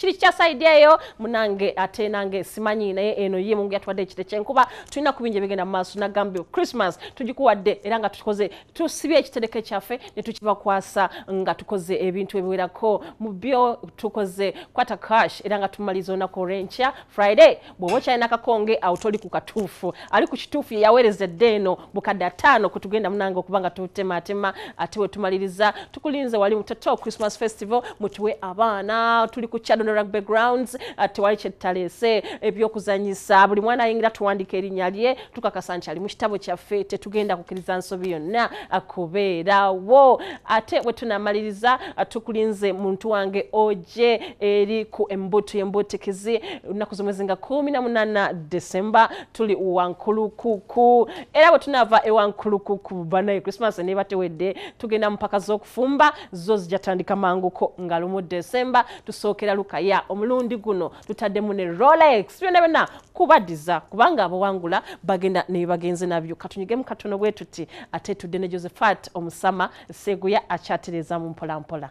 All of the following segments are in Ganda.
Kiri kya side eyo munange ate nange simanyi naye eno ye Mungu yatuwadde ekite kyenkuba. Tulina kubinja bigenda mu maaso nagambye Christmas tugikuwadde era nga tukoze tusibye ekitereke kyaffe ne tukibakwasa nga tukoze ebintu ebiwerako mu byo tukoze kwata cash era nga tumaliza olunaku olw'enkya Friday. Bw'oba okyalina kakonge awo toli ku katuufu, ali ku kituufu ye yaweereza edda eno bukadde 5 kutugenda munange okuba nga tutematema ate we tumaliriza tukulinze wali mutoto Christmas Festival mutuwe abaana. Tuli ku Kyadondo Rugby Grounds, tewali kyetutalese ebyokuzanyisa, buli mwana ayingira tuwandika erinnya lye tukakasa nti ali mu kitabo kyaffe, tetugenda kukkiriza nsobi yonna kubeerawo. Ate we tunamaliriza tukulinze muntu wange oje eri ku embuto y'embutikizi lunaku z'omwezi nga 18 December tuli Wankulukuku. Era bwe tunaava e Wankulukuku banaye Christmas neba tewedde tugenda mu mpaka z'okufumba zo zijatandika manguko nga 1 December tusookera Lukaya. Omulundi guno tutaddemu ne Rolex byonna byonna kubadiza kubanga abawangula bagenda ne bagenze nabyo. Katunyigemu katono bwe tuti ate tudde ne Josephat Omusama Seguya akyatereeza mu mpola mpola.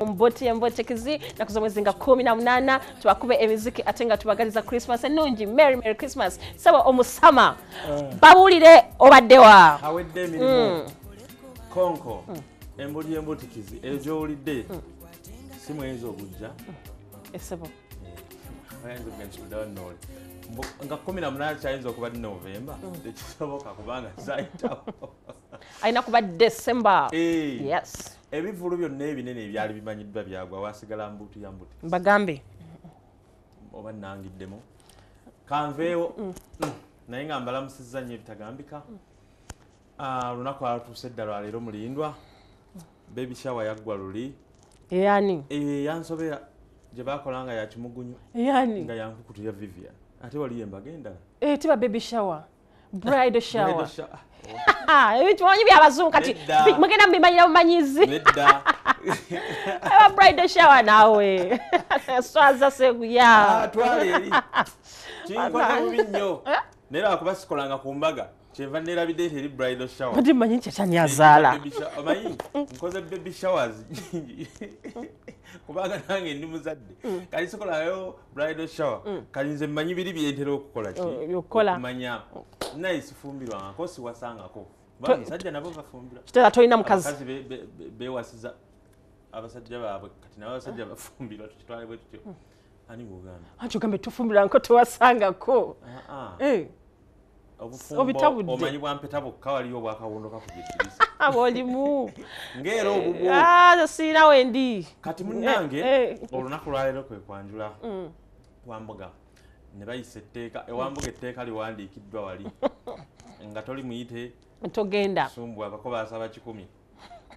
Mboti embotekizi nakuza mwezi nga 18 tubakube emiziki ate nga tubagaliza Christmas ennungi. Merry Merry Christmas. Saba Omusama babuulire obaddewa. Awedde emirimu konko embuli embotikizi ejo olidde si mwezi ogujja esebo nga 18 kyayinza okuba November tekisoboka kubanga zayitawo alina kuba December. Yes. Ebivulu byonna ebinene ebyali bimanyiddwa byagwa wasigala mbutu ya mbuti mbagambe oba nangiddemu kanveewo naye nga mbalamusizza nnyo ebitagambika. Olunaku alatuuse dda lwaleero mulindwa baby shower yaggwa luli yani yansobera gye bakola nga yakimugunyu yani nga yankukutu ya Vivian ate waliyo embaga endala tiba baby shower bridal shower. Ebintu manyi byabazungu kati mugenda mubimanyira bumanyizi. Nedda. Aba bridal shower naawe swaza Seguya twala eri kinkoze bubi nnyo naye lwakuba sikolanga ku mbaga kyenva neerabidde eri bridal shower. Kati mmanyi nti kyanyazaala omanyi nkoze baby showers kubanga nange ndi muzadde kali sikolayo bridal shower kali nze mmanyi biri byentera okukola ki okumanya naye sifumbirwangako siwasangako abasajja nabo bafumbirwa kitera tolina mukazi abakazi bewasiza abasajja baabwe kati nabo abasajja bafumbirwa tukitwale bwe tutyo. Ani gw'ogamba anti ogambe tufumbirwangako tewasangako obufumbo omanyi bwampeta bwokka waliyo obwakawundo kakugikiriza abolimu ng'era obubwo siina wendi. Kati munnange olunaku lwaleero kwe kwanjula Wambuga ne bayisa etteeka ewambuga etteeka liwandiikiddwa wali nga toli muyite togenda sumbu abako basaba 100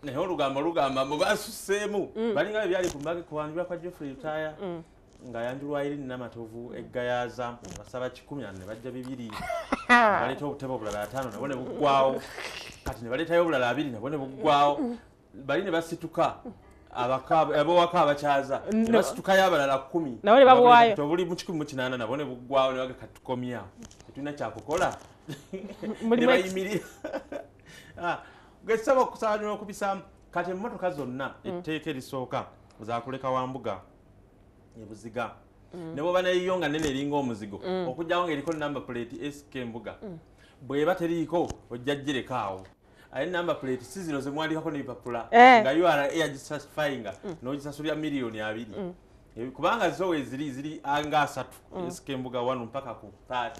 naye olugambo lugamba mbu basuseemu balinga byali ku mbaga kwanjula kwa Geoffrey Lutaaya nga yanjulwa eri Namatovu eggayaza basaba 100 ne bajja 2 baleeta obutebe obulala 5 nabo ne buggwawo kati ne baleetayo obulala 2 nabo ne buggwawo bali ne basituka abawaka abakyaza ne basitukayo abalala 10 nabo ne babuwaayo obuli mu 180 nabo ne buggwawo ne baga katukomyawo tetulina kyakukola ne bayimirira gesaba okusaba n'okubisaamu. Kati emmotoka zonna etteeka erisooka zakuleka Wambuga ebuziga ne bwoba neyiyo nga nene eringa omuzigo okujjawo ng'eriko number plate SK Mbuga bw'eba teriiko ojja ggireka awo aye number plate si zino zemwandikako n'ebipapula nga URA yagisatisfyinga n'ogisasulira miliyoni 2 kubanga zo weziri ziri nga 3 SK Mbuga 1 mpaka ku 30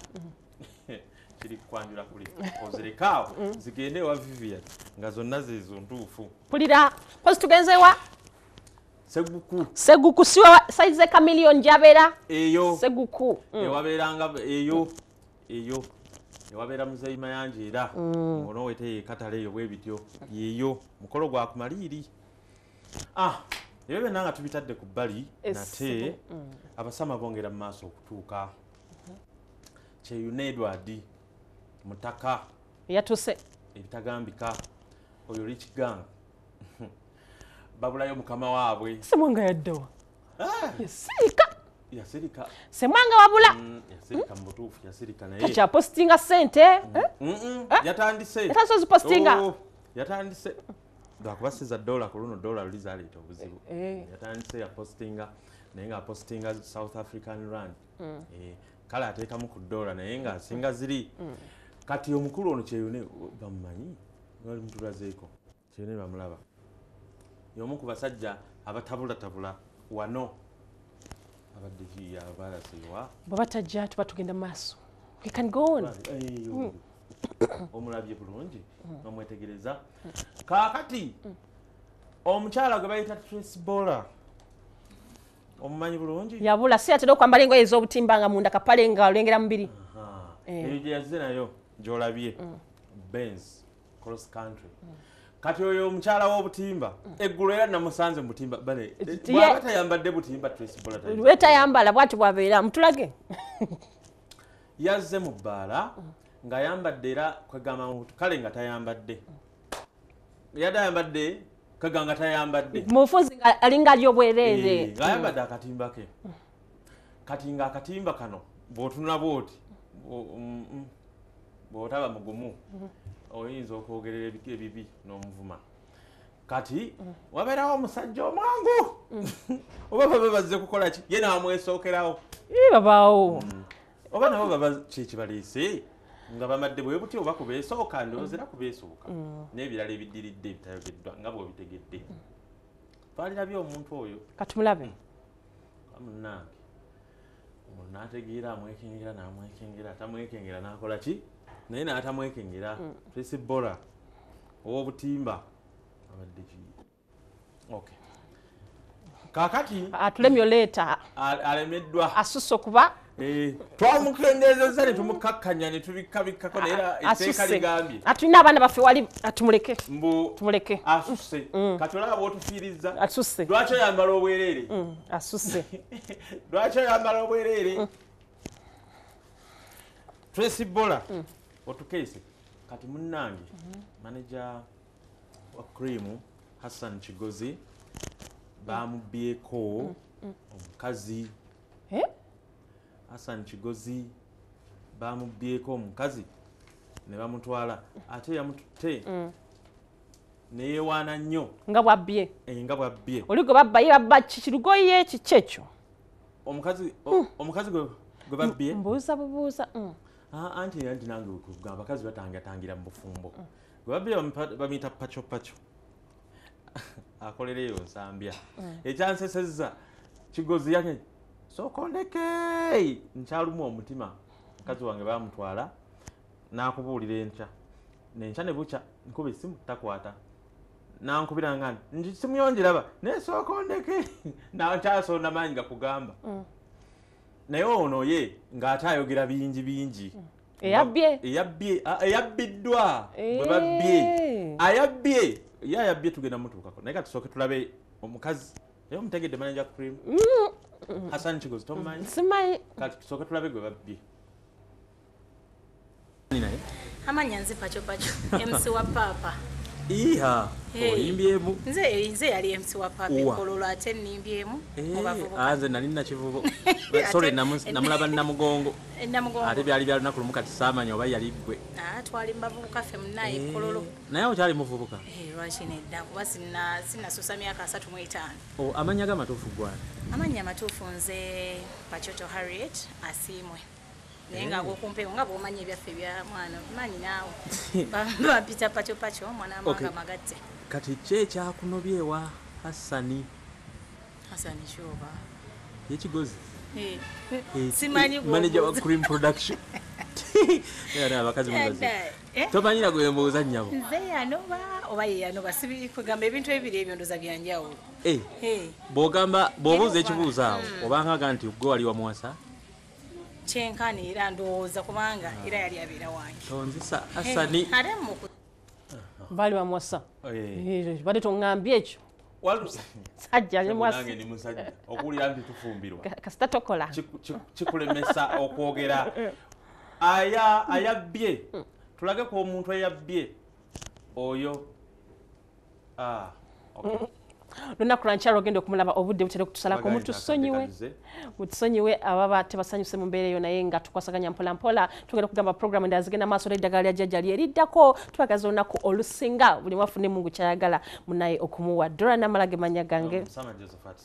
kiri kwanjula kuli ozireka awo zigende wa Vivian nga zonna zezo ntuufu. Pulira pozi tugenzewa Seguku. Seguku siwa saize kamilion jabeera eyo Seguku ewabeeranga eyo eyo ewabeera muzeeyi Mayanja era ngono wete katale eyo bwe bityo yeyo mukolo gwa kumaliri ebyo byonna nga tubitadde ku bbali nate abasama bongera mu maaso okutuuka Kyeyune Edward Mutaka yatuse ebitagambika oyo Rich Gang babulayo mukama waabwe Semwanga yaddawa yasirika yasirika Semwanga wabula yasirika mu butuufu yasirika naye takyapostinga ssente yatandise yatandise ozipostinga yatandise Lwakuba siza dola ku luno, dola luli zaleeta obuzibu. Yatandise yapostinga, naye nga apostinga South African rand. Kale ateekamu ku dola, naye nga asinga ziri. Kati omukulu ono Kyeyune bamumanyi, bali mutulazeeko. Kyeyune bamulaba, y'omu ku basajja abatabulatabula wano, abadde ki abalasiwa. Bwaba tajja tuba tugenda maaso. We can go on. Omulabye bulungi, nomwetegereza. Kaakati omukyala gwe bayita Tracy Bola omumanyi bulungi. Yabula, si atera okwambala engoye ez'obutimba nga munda kapale nga olengera mubiri. Eyo gye yazze nayo gy'olabye, Benz cross country. Kati oyo omukyala w'obutimba eggulo era namusanze mu butimba bale, bw'aba tayambadde butimba, Tracy Bola tayinza. Lwetayambala bwati bwabeera, mutulage. Yazze mu bbaala ng'ayambadde, era kwegamba kale nga tayambadde, yadde ayambadde, kwegamba nga tayambadde. Mubufunzi nga alinga ali obwereere. Ng'ayambadde akatimba ke. Kati ng'akatimba kano bw'otunula bw'oti, bw'otaba mugumu oyinza okwogerera ebibi n'omuvuma. Kati wabeerawo omusajja omwangu, oba baba bazze kukola ki, ye n'amwesookerawo. Babaawo. Oba nabo baba kyekibaleese nga bamadde bwe buti, oba kubeesooka, ndowooza era kubeesooka, n'ebirala ebiddiridde ebitayogeddwa nga bw'obitegedde. Twalirabye omuntu oyo. Katumulabe. Munnange ono n'ategeera, amwekengera n'amwekengera, atamwekengera n'akola ki, naye n'atamwekengera. Tracy Bola ow'obutimba abadde ki? Okay, kaakati atulemye oleeta. Alemeddwa. Asusse okuba. Twamukendeezezza ne tumukakkanya ne tubikkabikkako, naye era etteeka ligambye. Atulina abaana baffe wali, atumuleke. Mbu tumuleke. Asusse. Kati olaba bw'otufiirizza. Asusse. Lwaki oyambala obwereere? Asusse. Lwaki oyambala obwereere? Tracy Bola otukeese. Kati munnange, manager wa Cream Hassan Kigozi bamubyeko omukazi. Hassan Kigozi bamubyeko omukazi ne bamutwala, ate yamututte neyewaana nnyo. Nga bwabbye. Nga bwabbye. Oli gwe babba ye babba kirugoye kiki ekyo? Omukazi gwe babbye. Mbuuza bubuuza. Anti nange kugamba abakazi batangatangira mu bufumbo. Gwe babbye bamuyita Pacho Pacho, akolera eyo Nsambya. Ekyansesezza, Kigozi yake sooka ondeke, nkyalumu omutima, mukazi wange bamutwala, n'akubuulira enkya, nenkya ne bukya nkuba essimu takwata, nankubira nga nti simu yo ngiraba, naye sooka ondeke, nakyasonda maanyi gakugamba. Naye ono ye ng'ate ayogera bingi bingi. Eyabbye. Eyabbye, eyabbiddwa bwe babbye, ayabbye ye ayabbye tugenda mutuukako, naye kati tusooke tulabe omukazi. Naye omutegedde, manager Cream Hassan Kigozi tomumanyi? Simanyi. Kati tusooke tulabe gwe babbye naye. Amanya nze Pacho Pacho, MC wa Papa. Iha. Hey. Oyimbyemu? Nze yali MC wa Papa. Uwa. Ekololo, ate nnimbyemu mu bavubuka. Nze nali Nakivubo, sorry, namulaba Namugongo. Namugongo. Ate byali bya lunaku lumu, kati saamanya oba yali ggwe. Ah, twali mu bavubuka ffe munnaye Ekololo. Naye okyali muvubuka? Lwaki nedda, kuba sinnasusa myaka 35. Oh, amanya g'amatuufu gwani? Amannya amatuufu nze Pachoto Harriet Asiimwe, naye nga ag'okumpeewo, nga bw'omanyi ebyaffe bya mwana manyi naawe, bampita Pacho Pacho, mwana amanga magatte. Kati ki ekyakunobye ewa Hassani? Hasani Kyoba. Yekigozi. Simanyi. Manager wa Cream Production. Era abakazi mubazi. Tomanyira gwe mbuuza, nnyabo. Nze yanoba oba ye yanoba, kugamba ebintu ebiri ebyo ndoza byanjawulo. Bw'ogamba, bw'obuuza ekibuuzo awo, obanga aga nti gwe wali wamuwasa. Kyenkana era ndowooza, kubanga era yali abeera wange. Tonzisa Hassani. Ate muku Baali bamuwasa. Badde toŋŋambye ekyo. Sajja Nange ndi musajja, okuwulira nti tufumbirwa kasita tokola. Kikulemesa okwogera. Aya ayabbye, tulage ku omuntu eyabbye oyo. Ah, okay. Lunaku lwankyalo ogenda okumulaba, obudde butera okutusalako. Mutusonyiwe, mutusonyiwe ababa tebasanyuse mu mbeera eyo, naye nga tukwasaganya mpola mpola. Tugenda kugamba programu endala zigenda maaso n'eddagala lya jjajja lyeriddako. Tubagaza olunaku olusinga, buli mwafune Mungu kyayagala munaye okumuwa. Dora Namala ge mannya gange. Sama Josephat.